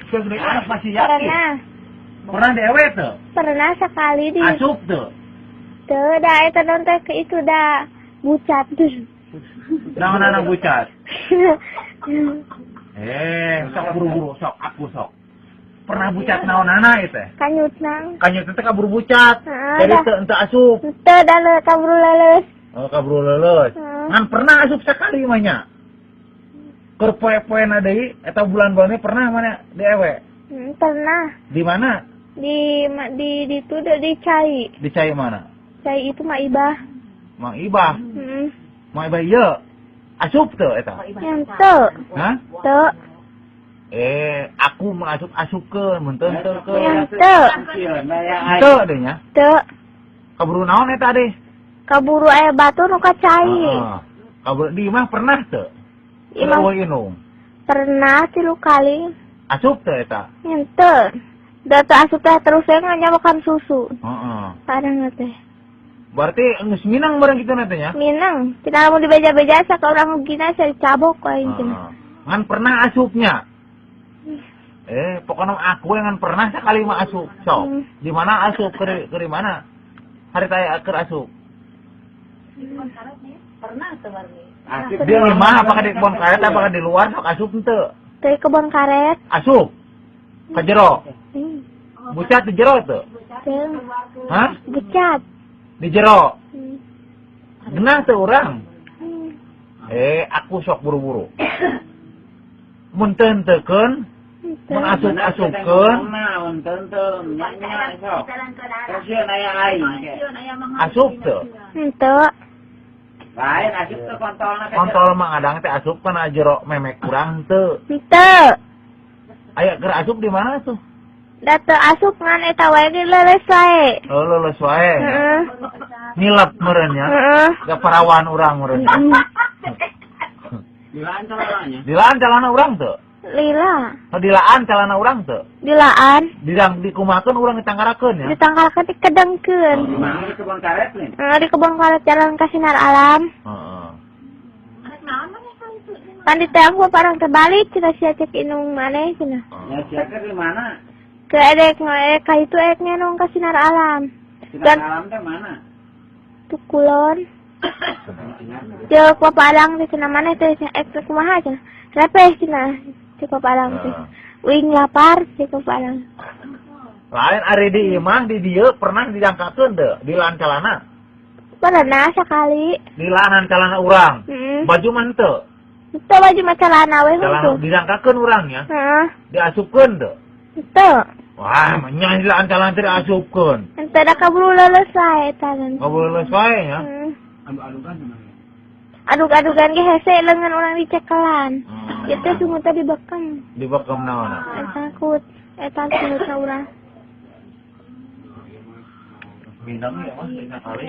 Sebagai anak masih yakin. Pernah. Pernah diewe tuh? Pernah sekali di. Asup tuh. Teu da eta non teh ke itu da bucat. Naon anak bucat? Eh, sok buru-buru sok aku sok. Pernah bucat naon anak itu? Kanyutna. Kanyut teh kaburu bucat. Heeh, Jadi dah. teu ente asup. Teu da kaburu leuleus. Oh, kaburu leuleus. Heeh. Ngan pernah asup sekali mah nya. Keur poe-poena deui eta bulan-bulannya pernah mana diewe? Pernah. Di mana? Di itu di cai. Di cai mana? Cai itu mah Ibah. Mang Ibah. Heeh. Mang Ibah ieu. Asup teu eta? Yang teu. Hah? Teu. Eh, aku mah asup-asupkeun, mun teu teu keun. Yang teu. Teu deh nya. Teu. Kaburu naon eta deh? Kaburu aya batu nu ka cai. Heeh. Kaburu di imah pernah teu? Imah. Eueuh indung. Pernah 3 kali. Asup teu eta? Yang teu. Da teu asup teh terus we nganyawakan susu. Heeh. Kadang teh. Berarti geus minang bareng kitu na teh nya? Minang. Kita mau dibeja-beja sa urang gina saya dicabok ku aing cenah. Heeh. Ngan pernah asupnya. Eh, pokoknya aku yang ngan pernah sekali mah asup. Sok. Di mana asup? Ke di mana? Hari taya keur asup. Pernah tuh Barni. Di imah apakah di kebon karet apakah di luar sok asup henteu? Teh kebon karet. Asup. Ka jero. Bucat di jero teu? Teu. Hah? Bucat. Di jero. Genah teu urang. Eh, aku sok buru-buru. Mun teu henteukeun, mun asup-asupkeun, Naon teu nya sok. Terus aya aing ke. Asup teu. Henteu. Lain asup teu kontolna ka Kontol mah ngadang teh asup kana jero memek kurang teu. Henteu. Aya keur asup di mana tuh? Da teu asup ngan eta wae ge leuleus wae. Oh, leuleus wae. Heeh. Ngilep meureun nya. Heeh. Da parawan urang meureun. Dilaan celananya. Dilaan calana urang teu? Lila. Oh, dilaan calana urang teu? Dilaan. Didang dikumakeun urang ditangkarakeun ya. Ditangkalkeun dikedengkeun. Di mana di kebon karet nih? Heeh, di kebon karet jalan ka Sinar Alam. Heeh. Pan diteang ku parang terbalik cenah sia cek indung maneh cenah. Ya sia keur di mana? Ke edek edek ka itu edek ngenong ka Sinar Alam. Sinar Dan Alam teh mana? Tu kulon. Cek Bapak Alang teh cenah maneh teh cenah ek teh kumaha cenah. Repeh cenah cek Bapak Alang teh. Uing lapar cek Bapak Alang. Lain ari di imah di dieu pernah didangkakeun teu? Dilaan calana? Pernah sekali. Dilaanan calana urang. Heeh. Baju mah henteu. Henteu baju mah celana we Calana henteu. didangkakeun urang nya. Heeh. Diasupkeun teu? Henteu. Wah, nya dilaan calana teh diasupkeun. Henteu da kaburu leuleus wae eta. Kaburu leuleus wae nya. Heeh. Aduk-adukan ge hese leungeun urang dicekelan. Ieu teh sungut teh dibekem. Dibekem naon? Takut. Eta sungutna urang. Minang ya mah kali.